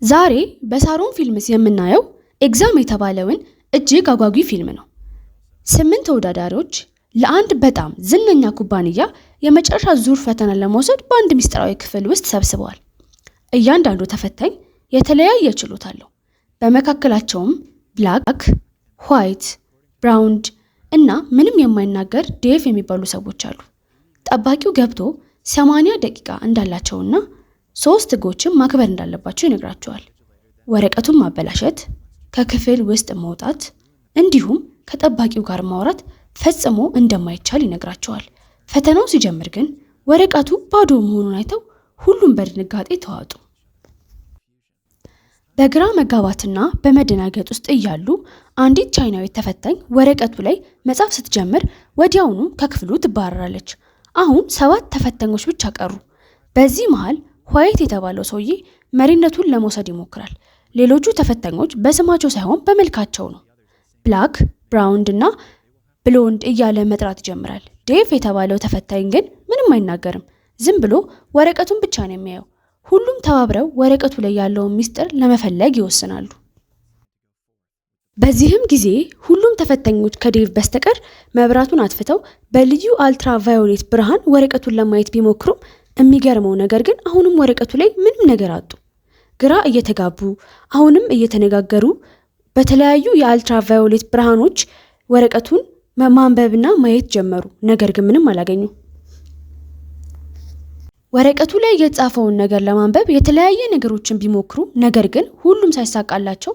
ዛሬ በሳሮን ፊልምስ የምናየው Exam የተባለውን እጅግ አጓጊ ፊልም ነው። 8 ተወዳዳሪዎች ለአንድ በጣም ዝነኛ ኩባንያ የመጨረሻ ዙር ፈተና ለመውሰድ በአንድ ምስጢራዊ ክፍል ውስጥ ተሰብስበዋል። እያንዳንዱ ተፈታኝ የተለያየ ችሎታ አለው። በመካከላቸውም Black፣ White፣ Blonde እና ምንም የማይናገር ዴቭ የሚባሉ ሰዎች አሉ። ጠባቂው ገብቶ 80 ደቂቃ እንዳላቸውና 3 ህጎችን ማክበር እንዳለባቸው ይነግራቸዋል። ወረቀቱን ማበላሸት፣ ከክፍል ውስጥ መውጣት እንዲሁም ከጠባቂው ጋር ማውራት ፈጽሞ እንደማይቻል ይነግራቸዋል። ፈተናው ሲጀምር ግን ወረቀቱ ባዶ መሆኑን አይተው ሁሉም በድንጋጤ ተዋጡ። በግራ መጋባትና በመደናገጥ ውስጥ እያሉ አንዲት ቻይናዊት ተፈታኝ ወረቀቱ ላይ መጻፍ ስትጀምር ወዲያውኑ ከክፍሉ ትባረራለች። አሁን 7 ተፈታኞች ብቻ ቀሩ። በዚህ መሃል White የተባለው ሰውዬ መሪነቱን ለመውሰድ ይሞክራል። ሌሎቹ ተፈታኞች በስማቸው ሳይሆን በመልካቸው ነው። Black፣ Brown እና Blonde እያለ መጥራት ይጀምራል። ዴቭ የተባለው ተፈታኝ ግን ምንም አይናገርም። ዝም ብሎ ወረቀቱን ብቻ ነው የሚያየው። ሁሉም ተባብረው ወረቀቱ ላይ ያለውን ሚስጥር ለመፈለግ ይወስናሉ። በዚህም ጊዜ ሁሉም ተፈታኞች ከዴቭ በስተቀር መብራቱን አጥፍተው በልዩ አልትራ ቫዮሌት ብርሃን ወረቀቱን ለማየት ቢሞክሩም የሚገርመው ነገር ግን አሁንም ወረቀቱ ላይ ምንም ነገር አጡ። ግራ እየተጋቡ አሁንም እየተነጋገሩ በተለያዩ የአልትራ ቫዮሌት ብርሃኖች ወረቀቱን ማንበብና ማየት ጀመሩ። ነገር ግን ምንም አላገኙ። ወረቀቱ ላይ የተጻፈውን ነገር ለማንበብ የተለያየ ነገሮችን ቢሞክሩ ነገር ግን ሁሉም ሳይሳካላቸው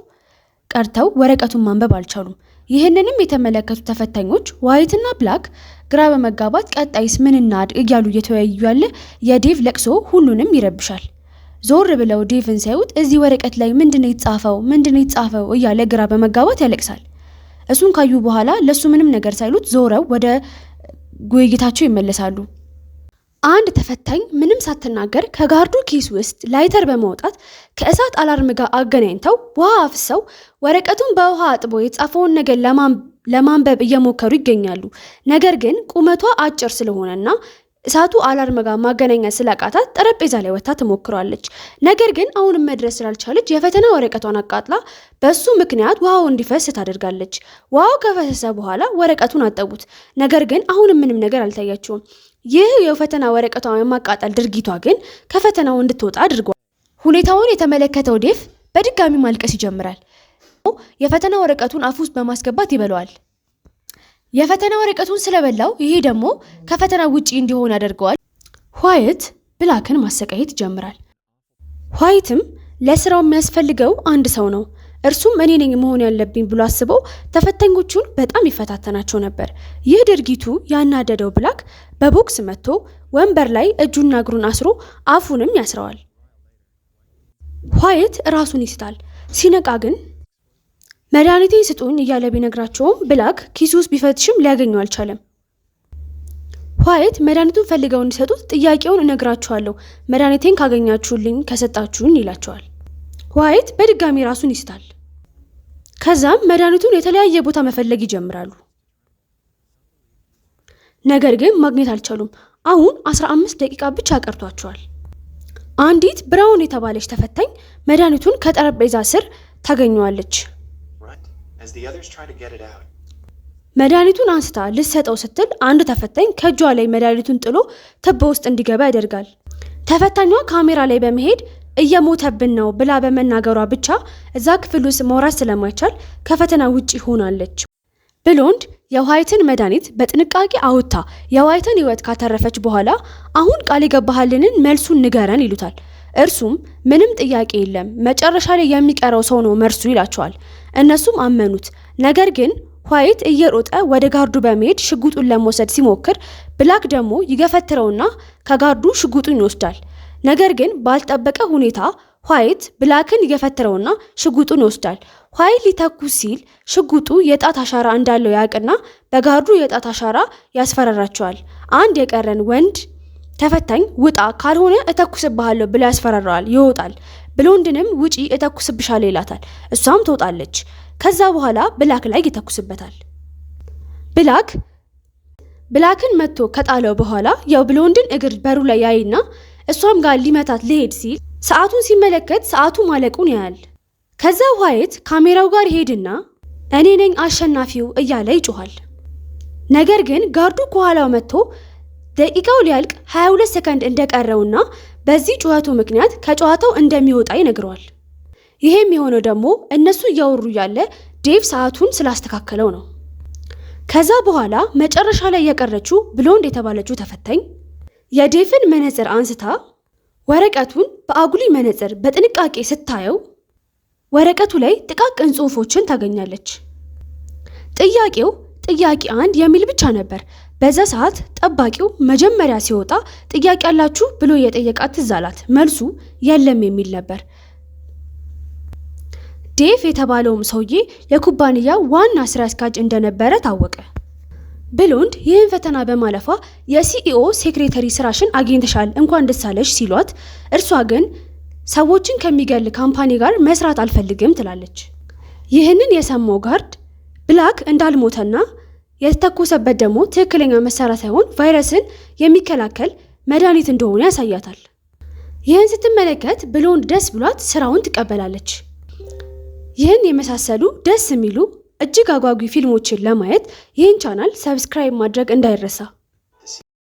ቀርተው ወረቀቱን ማንበብ አልቻሉም። ይህንንም የተመለከቱ ተፈታኞች White ና Black ግራ በመጋባት ቀጣይስ ምን እናድርግ እያሉ እየተወያዩ ያለ የዴቭ ለቅሶ ሁሉንም ይረብሻል። ዞር ብለው ዴቭን ሲያዩት እዚህ ወረቀት ላይ ምንድነው የተጻፈው? ምንድነው የተጻፈው? እያለ ግራ በመጋባት ያለቅሳል። እሱን ካዩ በኋላ ለሱ ምንም ነገር ሳይሉት ዞረው ወደ ውይይታቸው ይመለሳሉ። አንድ ተፈታኝ ምንም ሳትናገር ከ guard ኡ ኪስ ውስጥ ላይተር በማውጣት ከእሳት alarm ጋር አገናኝተው ውሃ አፍሰው ወረቀቱን በውሃ አጥቦ የተጻፈውን ነገር ለማንበብ እየሞከሩ ይገኛሉ። ነገር ግን ቁመቷ አጭር ስለሆነና እሳቱ alarm ጋር ማገናኘት ስላቃታት ጠረጴዛ ላይ ወጥታ ትሞክራለች። ነገር ግን አሁንም መድረስ ስላልቻለች የፈተና ወረቀቷን አቃጥላ በሱ ምክንያት ውሃው እንዲፈስ ታደርጋለች። ውሃው ከፈሰሰ በኋላ ወረቀቱን አጠቡት። ነገር ግን አሁንም ምንም ነገር አልታያቸውም። ይህ የፈተና ወረቀቷን የማቃጠል ድርጊቷ ግን ከፈተናው እንድትወጣ አድርጓል። ሁኔታውን የተመለከተው ዴቭ በድጋሚ ማልቀስ ይጀምራል። የፈተና ወረቀቱን አፍ ውስጥ በማስገባት ይበላዋል። የፈተና ወረቀቱን ስለበላው ይሄ ደግሞ ከፈተና ውጪ እንዲሆን ያደርገዋል። White Black ን ማሰቃየት ይጀምራል። White ም ለስራው የሚያስፈልገው አንድ ሰው ነው፣ እርሱም እኔ ነኝ መሆን ያለብኝ ብሎ አስቦ ተፈታኞቹን በጣም ይፈታተናቸው ነበር። ይህ ድርጊቱ ያናደደው Black በቦክስ መትቶ ወንበር ላይ እጁና እግሩን አስሮ አፉንም ያስረዋል። White ራሱን ይስታል። ሲነቃ ግን መድኃኒቴን ስጡኝ እያለ ቢነግራቸውም Black ኪሱ ውስጥ ቢፈትሽም ሊያገኘው አልቻለም። White መድኃኒቱን ፈልገው እንዲሰጡት ጥያቄውን እነግራችኋለሁ፣ መድኃኒቴን ካገኛችሁልኝ ከሰጣችሁኝ ይላቸዋል። White በድጋሚ ራሱን ይስታል። ከዛም መድኃኒቱን የተለያየ ቦታ መፈለግ ይጀምራሉ። ነገር ግን ማግኘት አልቻሉም። አሁን 15 ደቂቃ ብቻ ቀርቷቸዋል። አንዲት Brown የተባለች ተፈታኝ መድኃኒቱን ከጠረጴዛ ስር ታገኘዋለች። As the others try to get it out, መድኃኒቱን አንስታ ልትሰጠው ስትል አንድ ተፈታኝ ከእጇ ላይ መድኃኒቱን ጥሎ ትቦ ውስጥ እንዲገባ ያደርጋል። ተፈታኟ ካሜራ ላይ በመሄድ እየሞተብን ነው ብላ በመናገሯ ብቻ እዛ ክፍል ውስጥ ማውራት ስለማይቻል ከፈተና ውጪ ሆናለች። Blonde የ White ን መድኃኒት በጥንቃቄ አውጥታ የ White ን ሕይወት ካተረፈች በኋላ አሁን ቃል የገባህልንን መልሱን ንገረን ይሉታል። እርሱም ምንም ጥያቄ የለም፣ መጨረሻ ላይ የሚቀረው ሰው ነው መርሱ ይላቸዋል። እነሱም አመኑት። ነገር ግን White እየሮጠ ወደ guard ኡ በመሄድ ሽጉጡን ለመውሰድ ሲሞክር Black ደግሞ ይገፈትረውና ከ guard ኡ ሽጉጡን ይወስዳል። ነገር ግን ባልጠበቀ ሁኔታ White Black ን ይገፈትረውና ሽጉጡን ይወስዳል። White ሊተኩስ ሲል ሽጉጡ የጣት አሻራ እንዳለው ያውቅና በ guard ኡ የጣት አሻራ ያስፈራራቸዋል። አንድ የቀረን ወንድ ተፈታኝ ውጣ ካልሆነ እተኩስብሃለሁ ብሎ ያስፈራራዋል። ይወጣል። Blonde ንም ውጪ እተኩስብሻለሁ ይላታል። እሷም ትወጣለች። ከዛ በኋላ Black ላይ ይተኩስበታል። Black ን መትቶ ከጣለው በኋላ ያው Blonde ን እግር በሩ ላይ ያይና እሷም ጋር ሊመታት ሊሄድ ሲል ሰዓቱን ሲመለከት ሰዓቱ ማለቁን ያያል። ከዛ ዋይት ካሜራው ጋር ይሄድና እኔ ነኝ አሸናፊው እያለ ይጮኋል። ነገር ግን guard ኡ ከኋላው መጥቶ ደቂቃው ሊያልቅ 22 ሰከንድ እንደቀረውና በዚህ ጩኸቱ ምክንያት ከጨዋታው እንደሚወጣ ይነግረዋል። ይሄም የሆነው ደግሞ እነሱ እያወሩ ያለ ዴቭ ሰዓቱን ስላስተካከለው ነው። ከዛ በኋላ መጨረሻ ላይ የቀረችው ብሎንድ የተባለችው ተፈታኝ የዴቭን መነጽር አንስታ ወረቀቱን በአጉሊ መነጽር በጥንቃቄ ስታየው ወረቀቱ ላይ ጥቃቅን ጽሑፎችን ታገኛለች። ጥያቄው ጥያቄ 1 የሚል ብቻ ነበር። በዛ ሰዓት ጠባቂው መጀመሪያ ሲወጣ ጥያቄ አላችሁ ብሎ የጠየቃት ትዝ አላት። መልሱ የለም የሚል ነበር። ዴቭ የተባለውም ሰውዬ የኩባንያው ዋና ስራ አስኪያጅ እንደነበረ ታወቀ። ብሎንድ ይህን ፈተና በማለፏ የ CEO secretary ስራሽን አግኝተሻል፣ እንኳን ደስ አለሽ ሲሏት፣ እርሷ ግን ሰዎችን ከሚገል company ጋር መስራት አልፈልግም ትላለች። ይህንን የሰማው guard ብላክ እንዳልሞተና የተተኮሰበት ደግሞ ትክክለኛ መሳሪያ ሳይሆን ቫይረስን የሚከላከል መድኃኒት እንደሆነ ያሳያታል። ይህን ስትመለከት ብሎንድ ደስ ብሏት ስራውን ትቀበላለች። ይህን የመሳሰሉ ደስ የሚሉ እጅግ አጓጊ ፊልሞችን ለማየት ይህን channel subscribe ማድረግ እንዳይረሳ።